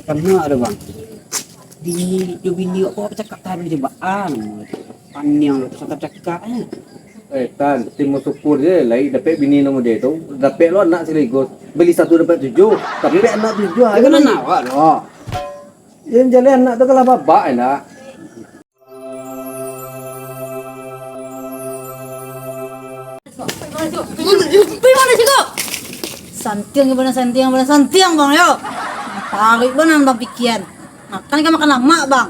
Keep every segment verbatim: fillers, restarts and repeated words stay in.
Kena ado, Bang. Bini, jo bini awak ko bacakak tadi jo baan. Paniang tu sampai bacakak, eh. Eh, Tan, ti basyukur je, lai dapek bini nan model tu. Dapek lo anak sekaligus. Beli satu dapat tujuh. Dapek anak tujuh, ayo kan anak awak lo. Yang jaleh anak tu kalah babak, enak. Pai mano siko? Santiang bana santiang, bana santiang, Bang, yo. Tarik bana Bang pikian. Makan ka makan lamak, Bang.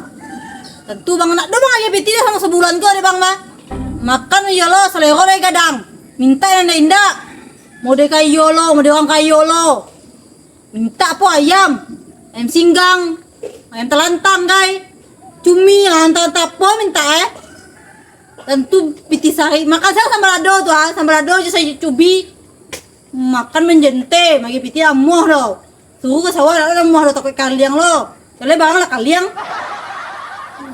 Tantu Bang nak do Bang agiah piti dah samo sabulan ko deh, Bang, mah. Makan iyo lo, salero lai gadang. Mintak nan indak-indak. Model kayo lo, model urang kayo lo. Mintak apo ayam? Ayam singgang, ayam talantang, gai. Cumi, ah, antah-antah apo mintak, eh. Tantu pitih sari. Makan sajo sambal lado tu, ah. Sambal lado jo sayua cubi. Makan manjante, bagi pitih amuah doh. Suruh ka sawah, dak ado amuah doh, takuik kaliang lo. Kalau barang lah kaliang.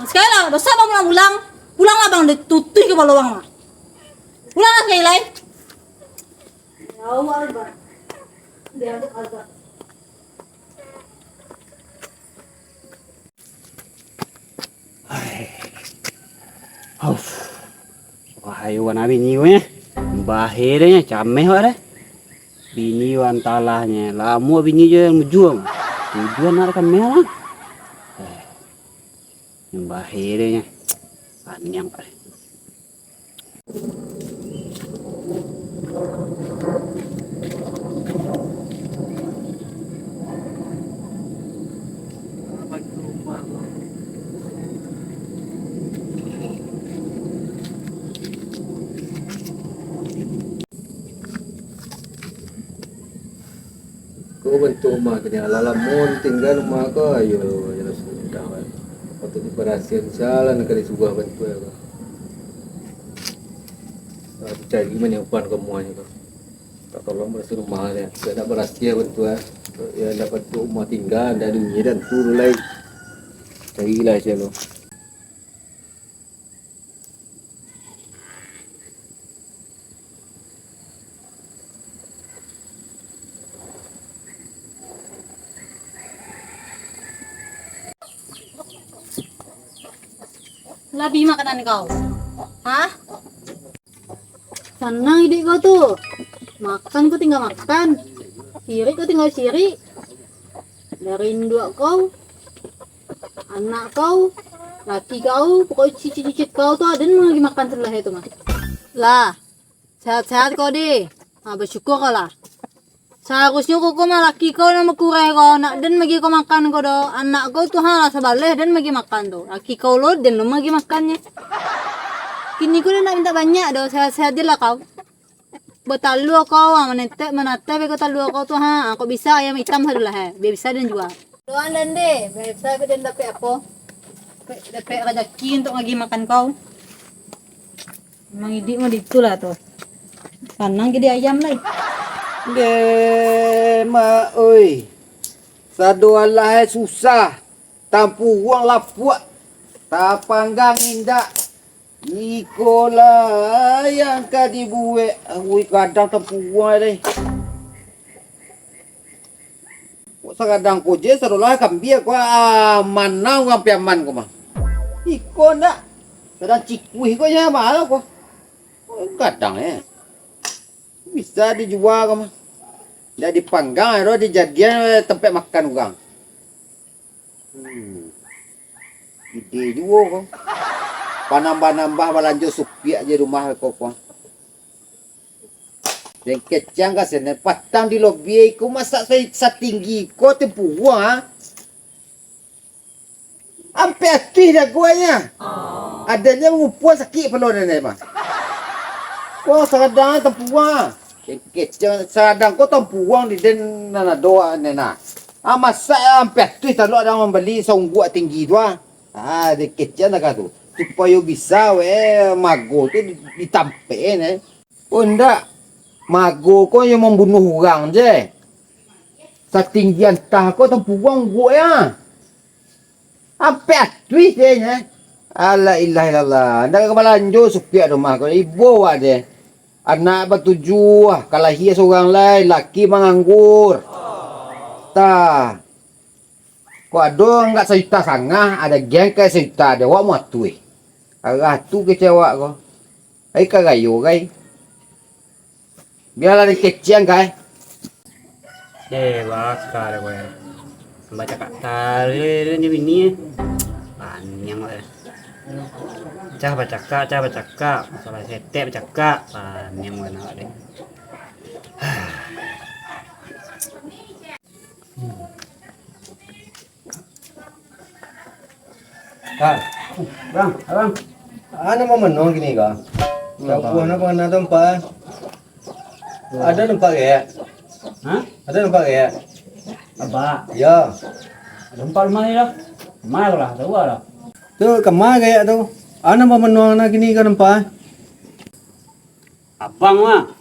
Sakali lah, dosa bang pulang-pulang. Pulanglah bang, ditutuih kapalo bang mah. Pulanglah sakali lai. Ya Allah, Bang. Dia azab. Ai. Auf. Wahai wana bini ko nyo. Bahaya deh nyo, cameh wak deh. Bini wan talahnyo. Lamo bini jo yang mujua. Mujua nak kameh lah. Eh. Bahaya deh nyo. Paniang wak deh. Ko bantuak rumah kini, alah lamo tingga rumah ko, ayo, ayo lah sudah. Patut dibarasiahan, salah nan kali suah bantuak ko. Ah, cari mano upan ka muahnyo ko. Tak tolong barasiah rumah nyo. Dak barasiah bantuak, yo, dak bantuak rumah tingga, dak ado nyidan tu lai. Carilah sia lo. Lah bi makanan kau? Hah? Sanang iduik kau tu. Makan kau tingga makan. Sirik kau tingga sirik. Dari induak kau, anak kau, laki kau, pokoknyo cicit-cicit kau tu, aden magi makan salah tu mah. Lah, sehat-sehat kau deh. Ha, basyukur kau lah. Saharusnyo kau ko mah laki kau nan bakureh ko, nak den magi kau makan ko do. Anak kau tu ha lah sabaleh den magi makan tu. Laki kau lo den lo magi makannyo. Kini ko den nak mintak banyak do, sehat-sehat je lah kau. Batalua kau ha, manetek manateh beko talua kau tu ha. Kok bisa ayam itam sado lah eh, bia bisa den jua. Doan den deh, bia bisa den dapek apo? Dapek, dapek rajaki untuak magi makan kau. Mangidik mah ditulah tu. Sanang jadi ayam lai. Deh, mak oi. Sado alah ai susah. Tampuruang lapuak. Tapanggang indak. Iko lah yang ka dibuek. Ui, gadang tampuruang deh. Kok sagadang ko je, sadolah kambia ko, ah, mana urang Piaman ko mah. Iko ndak, sadang cikuih ko je, mahal ko. Gadang eh. Bisa dijua ko mah. Ndak dipanggang, ado dijadian tampek makan urang. Hmm. Ide juo ko. Panambah-nambah balanjo supiak je rumah ko, ko. Den kecek ka sinan, patang di lobi iko masak sa-, satinggi ko tampuruang, ha? Ampek atuih daguanyo. Adanyo ngupuan sakik palo den mah. Ko sagadang tampuruang, ha? Den kecek sagadang ko tampuruang di den nan ado, ha, den, ha. Ah, masak ampek atuih talok adan mambali saungguak tinggi tu, ha. Ah, den kecek ka tu. Supayo bisa we mago tu di-, ditampek, eh. Oh, indak. Mago ko yo mambunuah urang je. Satinggi antah ko tampuruang ungguak ya. Ampek atuih je nyo. Ala ilaha illallah. Ndak ka balanjo supiak rumah ko. Ibo wak je. Anak batujuah, ka lahia surang lai, laki manganggur. Tah. Kok ado anggak sajuta sangah, ado geng ka sajuta, ado awak muatui. Arah tu kecek awak ko. Ai ka rayo gai. Bialah den kecek angkai. Eh, baka deh kowe. Bacakak tari ni bini. Paniang kowe. Cah bacakak, cah bacakak. Masalah setek bacakak. Paniang kowe nak deh. Kan. Bang, abang. Anu mau menong gini kah? Kau buah apa kena tempat? Ada nampak kayak? Hah? Ada nampak kayak? Apa? Ya. Ada nampak rumah ni lah. Rumah lah, tahu lah. Tu kamar kayak tu. Anu mau menong nak gini kah nampak? Abang mah,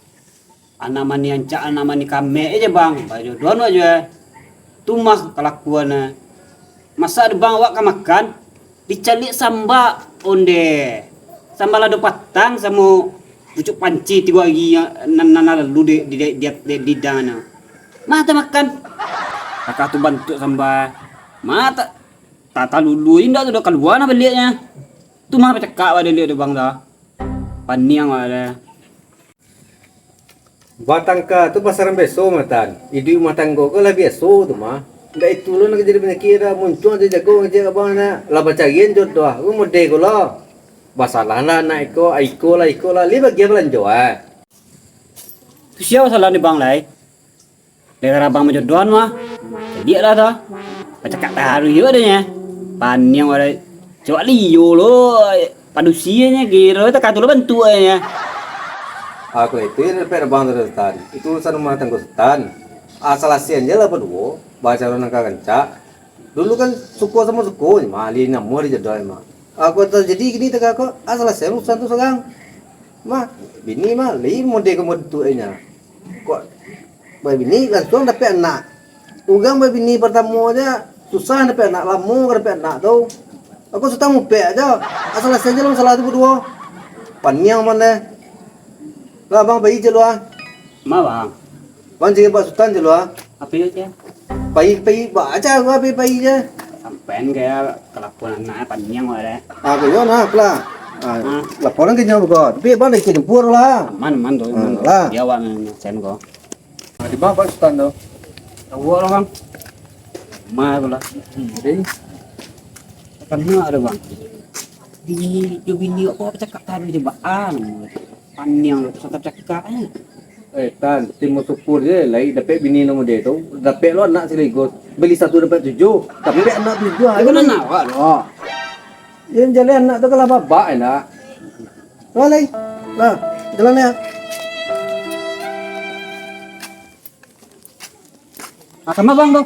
anak mani ancak, anak mani kamek aja bang, bajodohan aja. Tu mah kalakuan eh. Masa ada bang awak ka makan, dicaliak samba onde. Samba lado patang samo pucuk panci tigo hari nan, nan lalu di, di, di, di, di, di dana. Mah tak makan. Kakak tu bantuk samba. Mah tak, tak talulu indak tu dah kaluar nah baliaknya. Tu mah pacakak baliak tu bang dah. Paniang lah dah. Batangka tu pasaran biaso mah, Tan. Iduik rumah tanggo ko lah biaso tu mah. Ndak itu lo nak jadi panyakik dah, muncuang aja jago ngajak abang nak. Lah bacarian jodoh, aku mode ko lo. Basalah lah anak iko, iko lah, iko lah. Li bagian balanjo ah. Tu sia basalah ni bang lai? Gara-gara abang bajodohan mah. Cadiak lah tu. Bacakak taruih juo deh nyo. Paniang wala. Cobak liyo lo. Padusi nyo kiro takatu lo bantuak nyo. Ah, kalau itu yang dapek abang tu Tan. Itu urusan rumah tanggo Tan. Asal asian je lah baduo. Baca nan ka rancak. Dulu kan suko samo suko je mah, alih namo dijodoh mah. Aku tak jadi kini tengah ko, asal asian urusan tu sorang. Mah, bini mah, lain mode ko mode tu nyo. Kok babini langsuang dapek anak. Urang babini partamo aja susah dapek anak, lamo ka dapek anak tu. Aku susah mupek aja. Asal selesai je lah masalah tu baduo. Paniang pandai. Lah, abang pai je lu ah. Ma, bang? Bang cari Pak Sutan je lu ah. Apa yo, Cang? Pai, pai, baca aku pai, pai je. Sampean kayak kelakuan anak paniang wak deh. Ah, kayo nah, lah. Ah, laporan ke nyawa kau. Tapi abang dah ikut jempur lah. Aman, aman tu, aman tu. Lah. Dia awak sen kau. Ah, di bawah Pak Sutan tu. Tahu lah, Bang. Ma tu lah. Jadi, kan ni ada, Bang. Bini, dia bini apa cakap tadi je, Bang. Paniang tu, satu cakap eh. Eh, Tan, timo syukur je, lai dapek bini nan mode tu. Dapek lo anak sekaligus. Beli satu dapek tujuh. Tapi anak tujuh. Itu kan anak awak tu. Yang jaleh anak tu kalah babak, enak. Lah, lai. Lah, jalan ya. Ah, sama bang tu.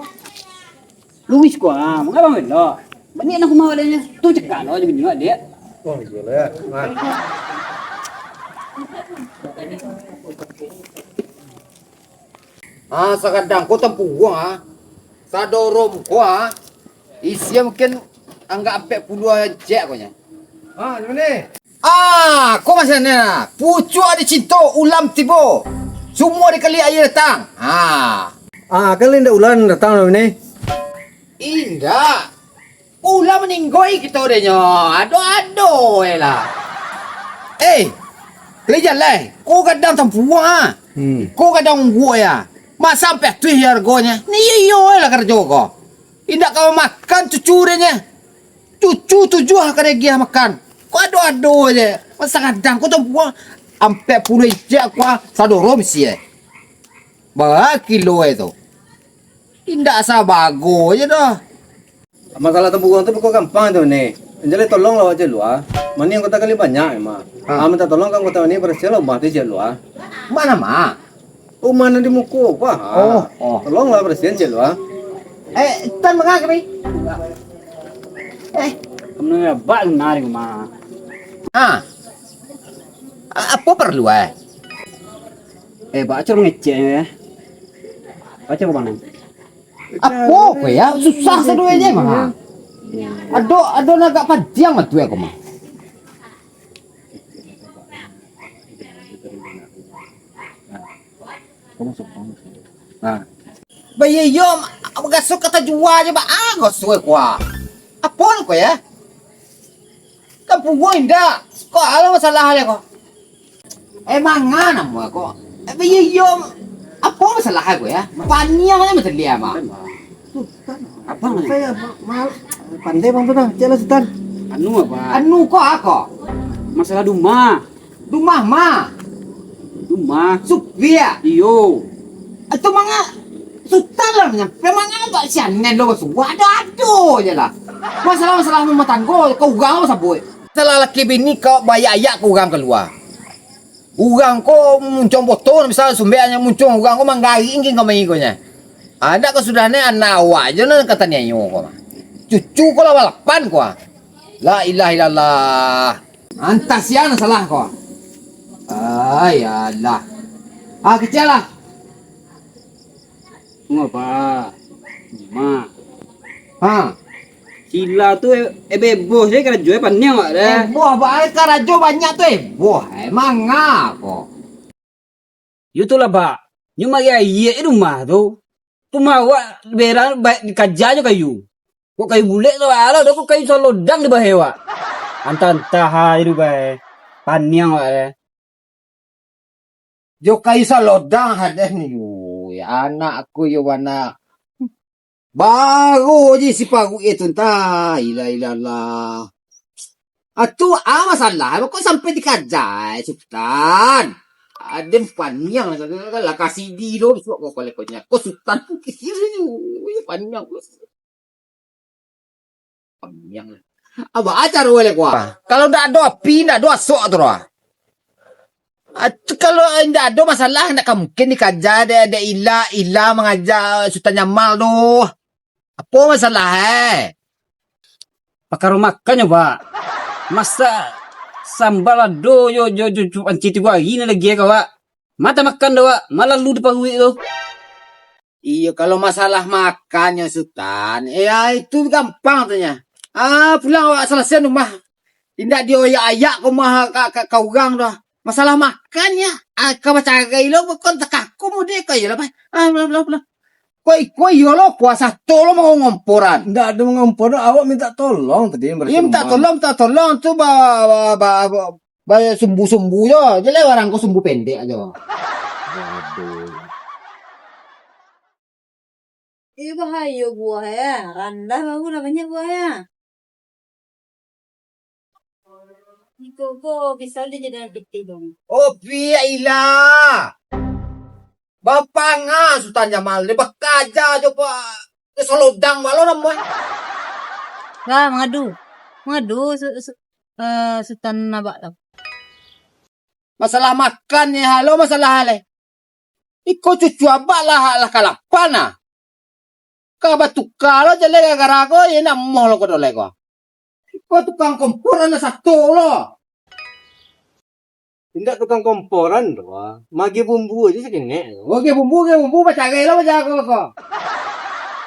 Luis ko, ah, manga bang belok? Baniak nak rumah badannya. Tu cakap lo je bini awak, dek. Oh, iyo lah ya. Ah, sakadang ko tampuang, ah. Sadorom ko, ah. Isi mungkin anggak ampek puluah cek ko nya. Ah, di mana? Ah, ko masih ado. Pucuak dicinto, ulam tibo. Sumua dikali aia datang. Ah. Ah, kan indak ulam datang lah ni. Indak. Ulam maninggo kito denyo. Ado-ado je lah. Eh, kali jalai. Ko gadang tampuang ah. Hmm. Ko gadang ungguak ya. Masa ampek tuih hargonyo. Ni iyo lah karajo ko. Indak ka makan cucu denyo. Cucu tujuah ka diagiah makan. Ko ado-ado je. Masa gadang ko tampuang ampek puluah inci kuah sadoro misi eh. Bara kilo eh tu. Indak sabago je doh. Masalah tampuang tu bukan gampang tu ni. Jadi tolonglah awak cek lu ah. Mani anggota kali banyak emang. Ah, minta tolong ka anggota ni barasiah lah rumah tu cek lu ah. Mana mah? Rumah nan di muko, Pak. Oh, oh. Tolonglah barasiahan cek lu ah. Eh, Tan manga kami? Eh, kamu nak bak nari rumah. Ah. A-, apo paralu eh? Eh, bak acor mangecek eh. Bak acor ka mano? Apo ko ya? Susah sadoe je mah. Ado, ado nan agak pantiang lah tu ya ko mah. Nah. Bah, iyo, iyo, Bagaso ka tajua je, ba, ah, gaso ko, ah. Apo ko, ya? Kampuang indak. Ko, alah masalah le ko. Eh, manga namo ko? Eh, iyo, iyo. Apo masalah ko, ya? Paniang je macam dia, Mak. Abang ni. Saya, ma-, ma-, pandai bang tu dah. Cek lah, Sutan. Anu, Abang. Anu ko, ako? Masalah rumah. Rumah ma? Rumah. Supir? Iyo. Itu manga Sutan lah nyampe manga tak sianen lo basuah. Ado-ado je lah. Masalah-masalah rumah tanggo, kau urang lo sabuik. Masalah laki bini kau bayak-ayak kau urang kalua. Urang ko muncuang botol, misal sumbek anyo muncuang, urang ko manggarik ingin kau main ko nya. Anak kau sudah ni anak awak je nan kata niayo ko mah. Cucu ko lah balapan ko ah. La ilaha illallah. Antah sia nan salah ko. Ai, alah. Ah, kecil lah. Ngapa? Ma. Ha. Sila tu, eh, eh, beboh je karajo, eh, paniang awak deh. Eh, boh, ba-, eh, karajo banyak tu, eh, boh, eh, manga ko. Yo tu lah, Pak. Nyo mari ayie di rumah tu. Rumah awak berang ba-, dikaja jo kayu. Kok kayu bulek tu, alah, dah kok kayu salodang di bahe awak. Antah-antah ha, iduik bae. Paniang awak deh. Jo kayu salodang hadeh ni, yoi. Anak ko yo bana. Baru je si paruik itu, entah. Ilah, ilah, lah. Atu, ah, masalah. Kok sampai dikaja, eh, Sutan? Aden paniang lah, lah kasih di lo, suak kau kolek kau nya. Kau Sutan pun kisir ni, ui, paniang. Paniang. Abah ajar wale kuah. Kalau ndak ado api, ndak ado asok tu lah. Atu, kalau indak ado masalah, ndak ka mungkin dikaja dek, dek Ila, Ila mangaja Sutan Jamal tu. Apo masalah, eh? Pakaro makan nyo, Pak. Masak sambal ado jo, jo, jo, jo panci tigo ari ni lagi, eh, kawak. Mata makan dah, Wak. Malalu di paruik tu. Iyo, kalau masalah makan nyo, Sutan, eh, ah, itu gampang tu nya. Ah, pulang awak selesai rumah. Indak dioyak-ayak ko mah ka, ka, ka urang doh. Masalah makan ya, ah, ka bacarai lo, kon takaku mude ko, iyolah, pai. Ah, pulang, pulang, pulang. Ko iko iyo lo, kuasa to lo mangomporan. Ndak ado mangompor doh, awak minta tolong tadi. Iyo, minta tolong, minta tolong tu ba, ba, ba, ba, ba sumbu-sumbu jo. Jelek urang ko sumbu pendek ajo. Aduh. Eh, bahayo buah ya. Randah baru lah banyak buah ya. Iko ko bisa dijadikan piti dong. Oh, piak ilah. Bapanga Sutan Jamal ni bakaja jo pa-, solodang balo namo. Bah, mangadu. Mangadu su-, su-, eh, Sutan Abak tu. Masalah makan ni, halo masalah le. Iko cucu abak lah, lah kalapan ah. Ka batuka lo jaleh gara-gara ko, ye nak moh lo ko doleh ko. Iko tukang kompor anak sato lo. Indak tukang komporan tu ah. Magi bumbu aja sakenek. Oke bumbu, oke bumbu, bacarai lo bajago ko.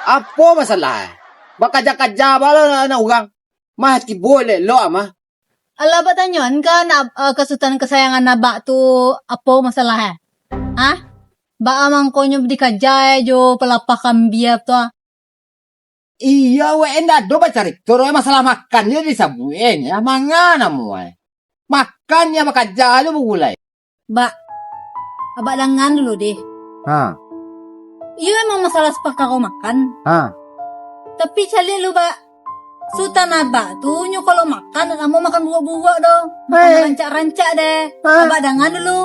Apo masalah? Bakaja-kaja balo anak urang. Mah tibo lek lo ah mah. Alah, abak tanyoan ka anak, eh, ka Sutan kasayangan abak tu, apo masalah, eh? Hah? Baa mangkonyo dikaja, eh, jo palapah kambia tu, ah? Iyo, wek, indak ado bacarito, wek, masalah makan je disabuik, eh, manga namo, eh. Makan je bakaja lo bagulai. Bak, abak dangan dulu deh. Ha. Iyo emang masalah sapakaro makan. Ha. Tapi caliak lu, Bak. Sutan abak tu nyo kalau makan, ndak samo makan buruak-buruak doh. Makan rancak-rancak deh. Ha. Abak dangan dulu.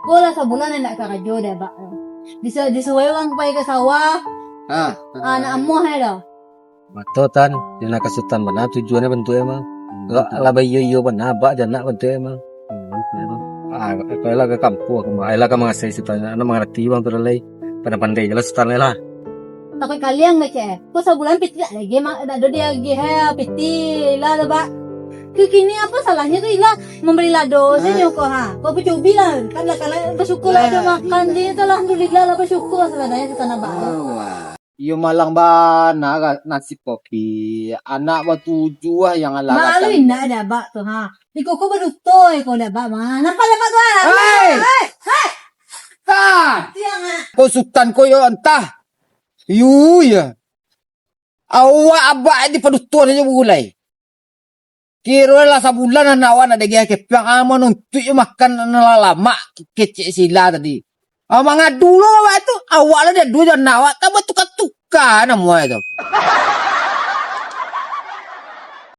Ko lah sabulan indak karajo deh, Bak. Disu-, disuruah urang pai ka sawah. Ha. Ah, nak amuah ai doh. Mato, Tan, di nan ka Sutan bana tujuannyo bantuak emang. Hmm, lah, betul. Lah baiyo-iyo bana abak jo anak bantuak emang. Hmm, betul, Bang. Ah, kalau lah ka kampuang, aku mah, lah ka mangasai Sutan, anak mangarati bang tu lah lai. Pandai-pandai je lah Sutan lai lah. Takuik kaliang dah, Cek. Ko sabulan piti tak lagi, mak, dak ado diagih, eh, piti lah tu, Bak. Kini apa salahnyo tu, ilah mambali lado sajo ko, ha. Ko pacubi lah, kan lah, kan lah, basyukur lah ado makan, jadi tu alhamdulillah lah, basyukur sabananyo Sutan abak tu. Iyo malang bana nasib kopi. Anak batujuah yang alah. Malu indak dek abak tu, ha. Iko ko baduto iko dek abak, ma. Nampak dek abak tu, ha? Hei! Hei! Hei! Kan! Tiang, ha. Ko Sutan ko yo entah. Iyo, iyo. Awak abak di padutuan sajo bagulai. Kiro lah sabulan anak awak ndak diagiah kepiang, ah, manuntuik jo makan nan lah lamak kecek sila tadi. Ah, mangadu lo awak tu, awak lah diadu jo anak awak, tak batuka-tuka namo e tu.